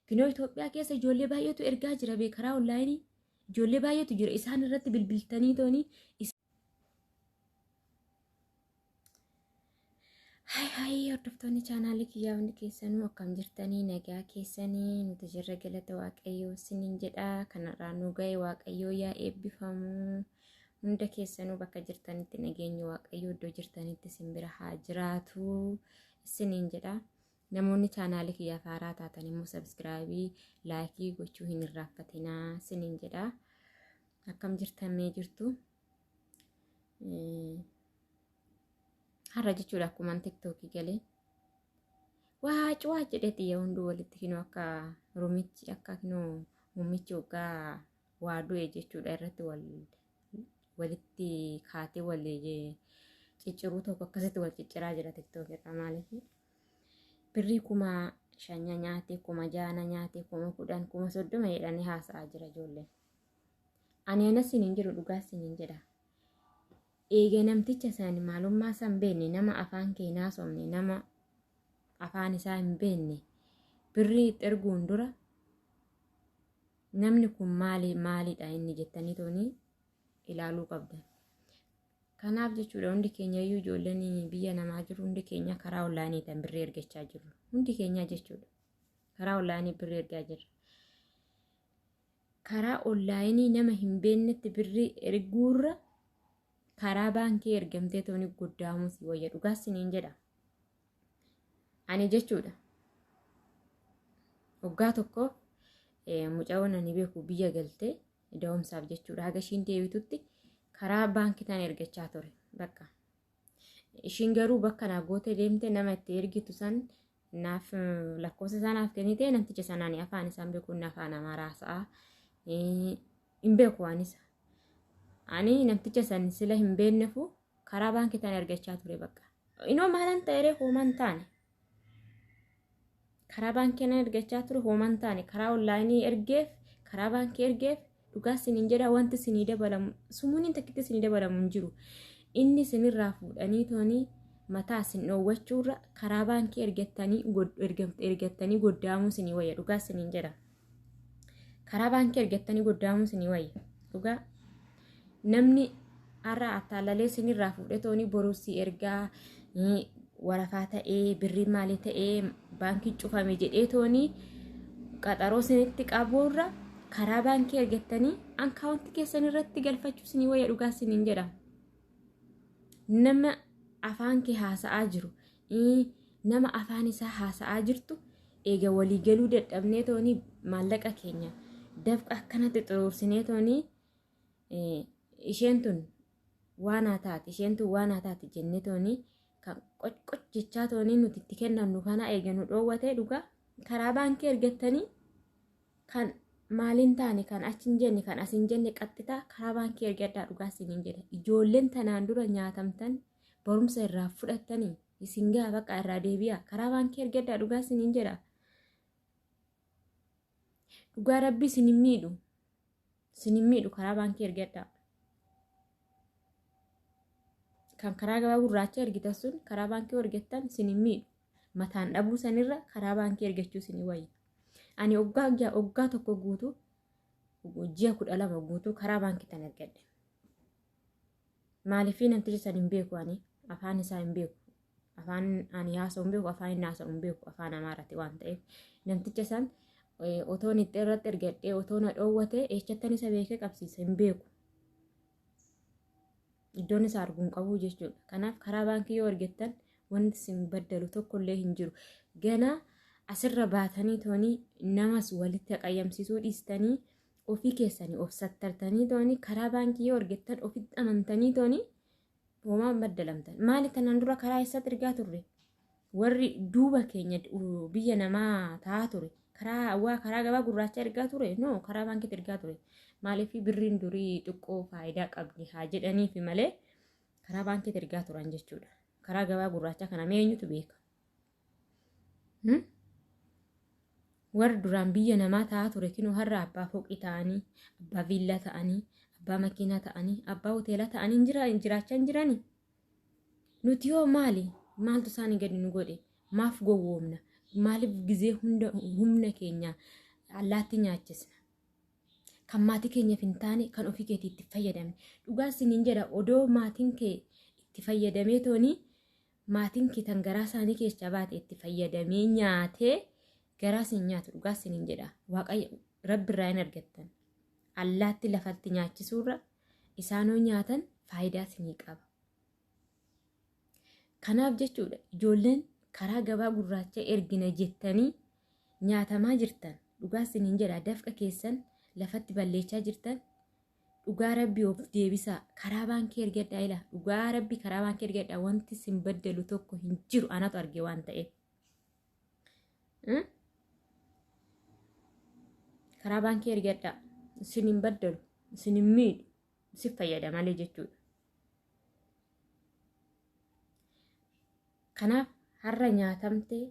Kinoo Itoophiyaa keessa ijoollee baay'eetu ergaa jira bee karaa onlaayinii. Ijoollee baay'eetu jira isaan irratti bilbiltanii toonii. Hayi hayi hordoftoonni chaanaalii kiyyaa hundi keessanuu akkam jirtanii nagaa keessanii nuti jirra galata waaqayyoo isiniin jedha kanarraa nu ga'e waaqayyoo yaa eebbifamu hunda keessanuu bakka jirtanitti nageenyi waaqayyoo iddoo jirtanitti isin bira haa jiraatu isiniin jedha namoonni chaanaalii kiyyaaf haaraa taatan immoo sabskraayibii laayikii gochuu hin irraanfatinaa isiniin jedha akkam jirtan mee jirtu. Har'a jechuudha akkuman tiktookii galee waac waac jedhee xiyya hunduu walitti kinoo akka rumichi akka kinoo mummichi waggaa waa du'e jechuudha irratti wal walitti kaatee wal cicciruu tokko akkasitti wal cicciraa jira tiktookii irraa maaliif birrii 5000 nyaate 6000 nyaate 10,000 30,000 jedhanii haasa'aa jira ijoolleen. Ani anas hin jedhu dhugaa hin jedha. Eega namticha san maalummaa isaa hin beekne nama afaan kee hin haasofne nama afaan isaa hin beekne birrii itti erguun dura namni kun maali maalidha inni jettanii toonii ilaaluu qabdan. Kanaaf jechuudha hundi keenya iyyuu ijoolleen biyya namaa jiru hundi keenya karaa onlaayiniitiin birrii ergachaa jirru. Hundi keenya jechuudha. Karaa onlaayinii birrii ergaa jirra. Karaa onlaayinii nama hin beeknetti birrii erguurra karaa baankii ergamtee tooni goddaamuu si wayya dhugaa siniin jedha. Ani jechuudha. Waggaa tokko mucayoon ani beeku biyya galtee da'umsaaf jechuudha. Haga ishiin deebitutti karaa baankii tana ergachaa ture. Bakka. Ishiin garuu bakka naa gootee deemte nama itti ergitu san naaf lakkoofsa isaa naaf kennite namticha sanaan afaan isaan beeku inni afaan amaaraa hasa'a. Hin beeku waan isa. Ani namticha san sila hin beeknefu karaa baankii tana ergachaa ture bakka. Inoo maalan ta'eree hooman taane. Karaa baankii nan ergachaa ture hooman taane karaa onlaayinii ergeef karaa baankii ergeef dhugaa isiniin jedha wanti isinii dabalamu sumuuniin takkitti isinii dabalamu hin jiru. Inni isinirraa fuudhanii toonii mataa isin dhoowwachuurra karaa baankii ergattanii ergattanii goddaamuu isinii wayya dhugaa isiniin jedha. Karaa baankii ergattanii goddaamuu isinii wayya dhugaa. Namni har'a attaallalee isinirraa fuudhee toonii boruu si ergaa warafaa ta'ee birrii maalii ta'ee baankii cufame jedhee toonii qaxaroo isinitti qabuurra karaa baankii ergattanii ankaawuntii keessan irratti galfachuu isinii wayya dhugaa isiniin jedha. Nama afaan kee haasa'aa jiru nama afaan isaa haasa'aa jirtu eega walii galuu dadhabnee toonii maallaqa keenya dafqa akkanatti xuruursinee toonii isheen tun waan haa taate isheen tun waan haa taate jennee toonii kan qoc jechaa toonii nuti itti kennannu kana eega nu dhoowwatee dhugaa karaa baankii ergattanii kan maaliin taane kan achi hin jenne kan as hin jenne qaxxitaa karaa baankii ergadhaa dhugaa isiniin jedha ijoolleen tanaan dura nyaatamtan barumsa irraa fudhattanii isin gaa baqa irraa deebi'a karaa baankii ergadhaa dhugaa isiniin jedha dhugaa rabbi isin hin miidhu isin hin miidhu karaa baankii ergadhaa. Kan karaa gabaa gurraacha ergitan sun karaa baankii ergattan isin hin miidhu. Mataan dhabuu sanirra karaa baankii ergachuu isin wayya. Ani waggaa waggaa tokko guutuu ji'a 12 guutuu karaa baankii tan ergadhe. Maaliifii namticha san hin beeku ani afaan isaa hin beeku. Afaan ani haasa'u hin beeku afaan inni haasa'u hin beeku afaan amaarati waan ta'eef namticha san otoon itti irratti ergadhee otoo na dhoowwate eechattan isa beekee qabsiisa hin beeku. Iddoon isa arguu hin qabu jechuudha. Kanaaf karaa baankii yoo ergattan wanti isin baddalu tokkollee hin jiru. Ganaa asirra baatanii toonii namas walitti qayyamsiisuu dhiistanii ofii keessanii of sattartanii toonii karaa baankii yoo ergattan ofitti amantanii toonii homaa hin baddalamtan. Maali tanaan dura karaa eessatti ergaa turre? Warri duuba keenya biyya namaa taa'aa ture. Karaa waa karaa gabaa gurraacha ergaa ture? No, karaa baankiitti ergaa ture. Maaliif birriin durii xiqqoo faayidaa qabdi haa jedhaniifi malee karaa baankiitti ergaa turan jechuudha. Karaa gabaa gurraachaa kana mee eenyutu beeka? Warri duraan biyya namaa ta'aa ture kinoo har'a abbaa fooqii ta'anii, abbaa viillaa ta'anii, abbaa makiinaa ta'anii, abbaa hoteelaa ta'anii jiraachaa hin jirani. Nuti hoo maali? Maaltu isaanii gadi nu godhe? Maaf gowwoomna? Maaliif gizee hunda humna keenya allaatti nyaachisna? Kan maatii keenyaaf hin taane kan ofii keetii itti fayyadamne. Dhugaa isiniin jedha, odoo maatiin kee itti fayyadamee toonii, maatiin kee tan garaa isaanii keessaa baate itti fayyadamee nyaatee garaa isin nyaatu, dhugaa isiniin jedha. Waaqayyo Rabbi irraa hin argattan. Allaatti lafatti nyaachisuurra isaanoo nyaatan faayidaa isinii qaba. Kanaaf jechuudha, ijoolleen karaa gabaa gurraacha ergina jettanii nyaatamaa jirtan, dhugaa isiniin jedha, dafqa keessan lafatti balleechaa jirtan. Dhugaa Rabbi, of deebisaa, karaa baankii ergadhaa. Ila dhugaa Rabbi, karaa baankii ergadhaa, wanti isin baddalu tokko hin jiru, anatu arge waan ta'eef. Karaa baankii ergadhaa, isin hin baddalu, isin hin miidhu, isin fayyada malee jechuudha. Kanaaf har'a nyaatamtee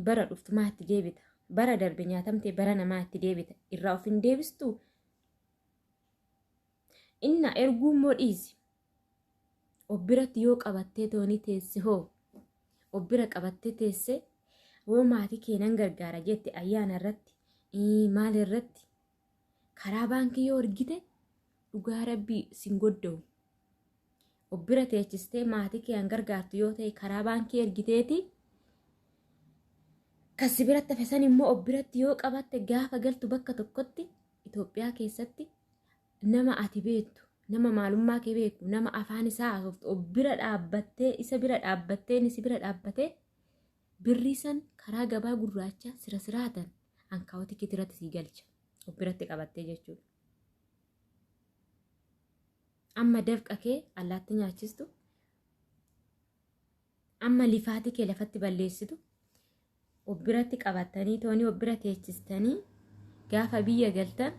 bara dhuftu maa itti deebita? Bara darbe nyaatamtee bara namaa itti deebita. Irraa of hin deebistuu? Inna erguu immoo dhiisi. Of biratti yoo qabattee toonii teesse hoo? Of bira qabattee teesse yoo maatii kee nan gargaara jette, ayyaana irratti, maal irratti karaa baankii yoo ergite, dhugaa Rabbii sin godda'u. Of bira teechistee maatii kee an gargaartu yoo ta'e, karaa baankii ergiteeti kan si biratti hafe san immoo of biratti yoo qabatte, gaafa galtu bakka tokkotti Itoophiyaa keessatti nama ati beektu, nama maalummaa kee beeku, nama afaan isaa haasoftu of bira dhaabbattee, isa bira dhaabbattee, inni si bira dhaabbatee, birrii san karaa gabaa gurraachaa sira siraatan ankaawwatii keetii irratti sii galcha, of biratti qabattee jechuudha. Amma dafqa kee allaatti nyaachistu, amma lifaatii kee lafatti balleessitu, of biratti qabattanii toonii of bira teechistanii gaafa biyya galtan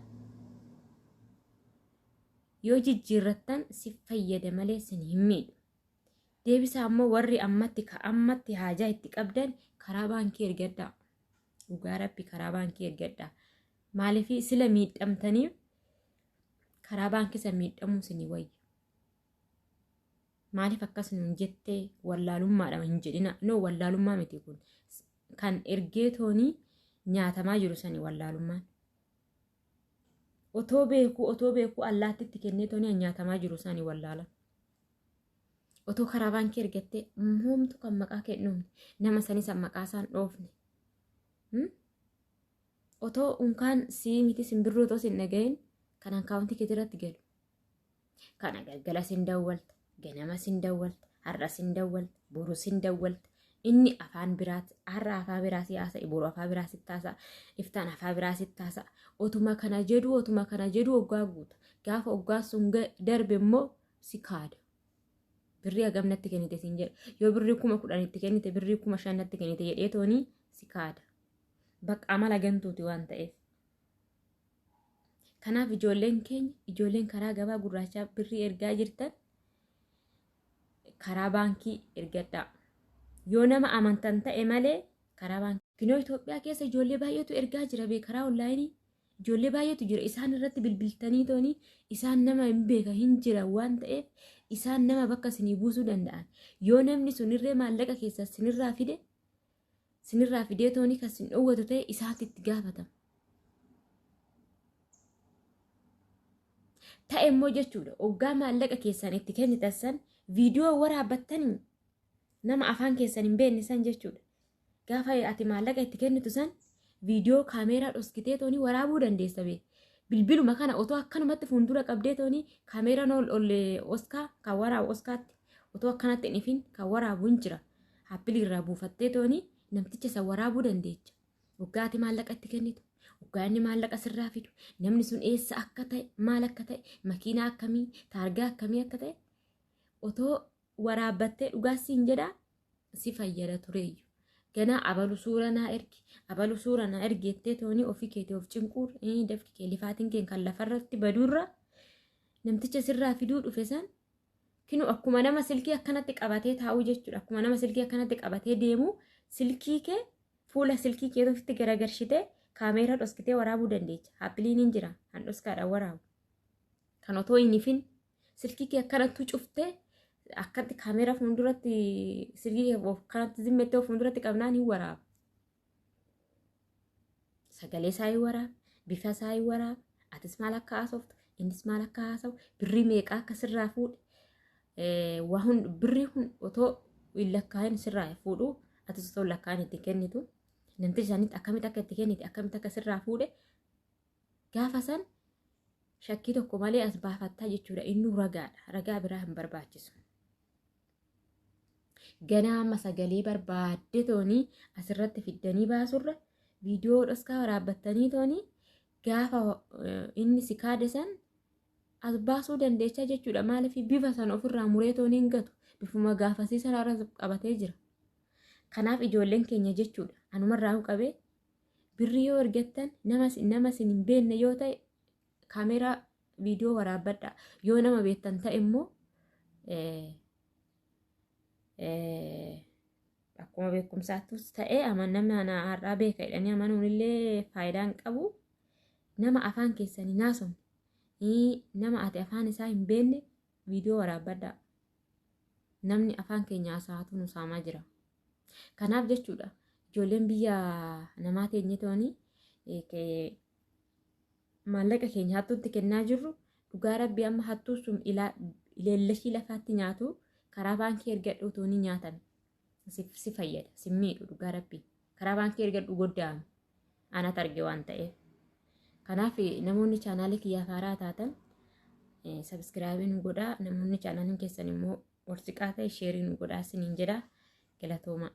yoo jijjiirrattan si fayyada malee sin hin miidhu. Deebisaa ammoo warri ammatti ka ammatti haajaa itti qabdan karaa baankii ergadhaa. Dhugaa Rabbi, karaa baankii ergadhaa. Maaliif sila miidhamtaniif karaa baankii san miidhamuu isinii wayya. Maaliif akkas nuun jettee wallaalummaadha hin jedhina. No, wallaalummaa miti kun. Kan ergee toonii nyaatamaa jiru sani wallaalummaan. Otoo beekuu allaatti itti kennee toonii nyaatamaa jiru sani wallaala. Otoo karaa baankii ergattee hoomtu kan maqaa kee hin dhoofne, nama sanis maqaa isaan dhoofne. Otoo unkaan sii miti simbirroo otoo sin dhagahin kan akkaawuntii keetii irratti galu. Kana galgala sin dawwalta, ganama sin dawwalta, har'a sin dawwalta, boru sin dawwalta. Inni afaan biraati, har'a afaan biraa si haasa'a, boru afaan biraa sitti haasa'a, iftaan afaan biraa sitti haasa'a. Otuma kana jedhu, otuma kana jedhu oggaa guuta. Gaafa oggaa sun darbe immoo si kaada. Birrii hagam natti kennite siin jedha. Yoo birrii 10,000 itti kennite, birrii 5,000 natti kennite jedhee toonii si kaada. Bakka amala gantuuti waan ta'eef. Kanaaf ijoolleen keenya, ijoolleen karaa gabaa gurraachaa birrii ergaa jirtan, karaa baankii ergadhaa. Yoo nama amantan ta'e malee karaa baankii. Kinoo Itoophiyaa keessa ijoollee baay'eetu ergaa jira bee, karaa onlaayinii. Ijoollee baay'eetu jira, isaan irratti bilbiltanii toonii isaan nama hin beeka hin jiran waan ta'eef isaan nama bakka isinii buusuu danda'an. Yoo namni sunirree maallaqa keessaa sinirraa fide, sinirraa fidee toonii kan sin dhoowwatu ta'e, isaatti itti gaafatama. Ta'e immoo jechuudha, oggaa maallaqa keessan itti kennitan san viidiyoo waraabbattanii nama afaan keessan hin beekne san jechuudha. Gaafa ati maallaqa itti kennitu san viidiyoo kaameeraa dhoskitee toonii waraabuu dandeessa bee. Bilbiluma kana otoo akkanumatti fuuldura qabdee toonii kaameeraan ol ol oskaa kan waraabu, oskaatti otoo akkanatti hin ifin kan waraabu hin jira. Aappilii irraa buufattee toonii namticha san waraabuu dandeecha. Waggaa ati maallaqa itti kennitu, waggaa inni maallaqa sirraa fidu, namni sun eessa akka ta'e, maal akka ta'e, makiinaa akkamii, taargaa akkamii akka ta'e otoo waraabbattee, dhugaa siin jedhaa, si fayyada tureeyyu. Ganaa abalu suura naa ergi, abalu suura naa ergi jettee toonii ofii keetii of cinquur, dafki kee lifaatiin kee kan lafarratti baduurra, namticha sirraa fiduu dhufe san kinu akkuma nama silkii akkanatti qabatee taa'uu jechuudha. Akkuma nama silkii akkanatti qabatee deemu, silkii kee fuula silkii kee ofitti garagarshitee kaameeraa dhoskitee waraabuu dandeecha. Aappiliin hin jira kan dhoskaadhaan waraabu. Kan otoo hin ifin silkii kee akkanattuu cuftee Akkatti kaameeraa fuulduratti silkii kanatti zimmettee of fuulduratti qabnaan hin waraaba. Sagalee isaa hin waraaba, bifa isaa hin waraaba, atis maal akka haasoftu, innis maal akka haasawu, birrii meeqa akka sirraa fuudhe, waa hund birrii hun otoo hin lakkaa'in sirraa fuudhu, atis otoo hin lakkaa'in itti kennitu, namtichi isaanitti akkamitti akka itti kennite, akkamitti akka sirraa fuudhe, gaafa san shakkii tokko malee as baafattaa jechuudha. Innuu ragaadha. Ragaa biraa hin barbaachisu. Ganaa amma sagalee barbaadde toonii asirratti fiddanii baasurra viidiyoo dhoskaa waraabbattanii toonii gaafa inni si kaade san as baasuu dandeechaa jechuudha. Maaliif bifa san ofirraa muree toonii hin gatu. Bifuma gaafasii sana irra qabatee jira. Kanaaf ijoolleen keenya jechuudha. Anumarraa qabee birrii yoo ergattan nama isin hin beekne yoo ta'e kaameeraa viidiyoo waraabbadha. Yoo nama beektan ta'e immoo akkuma beekumsaattus ta'e nama ana har'aa beeka jedhanii amanuun illee faayidaa hin qabu. Nama afaan keessan hin haasofne, nama ati afaan isaa hin beekne viidiyoo waraabbadha. Namni afaan keenya haasa'atu nu saamaa jira. Kanaaf jechuudha ijoolleen biyya namaa teenye toonii maallaqa keenya hattuutti kennaa jirru dhugaa rabbii amma hattuu sun leellashii lafaatti nyaatu karaa baankii ergadhu otoo ni nyaatame si fayyada si miidhu dhugaa rabbii karaa baankii ergadhu goddaame anat arge waan ta'eef. Kanaaf namoonni chaanaalii kiyyaaf haaraa taatan sabiskiraabii nu godhaa, namoonni chaanaaliin keessan immoo warsiqaa ta'e sheerii nu godhaa isiniin jedha, galatooma.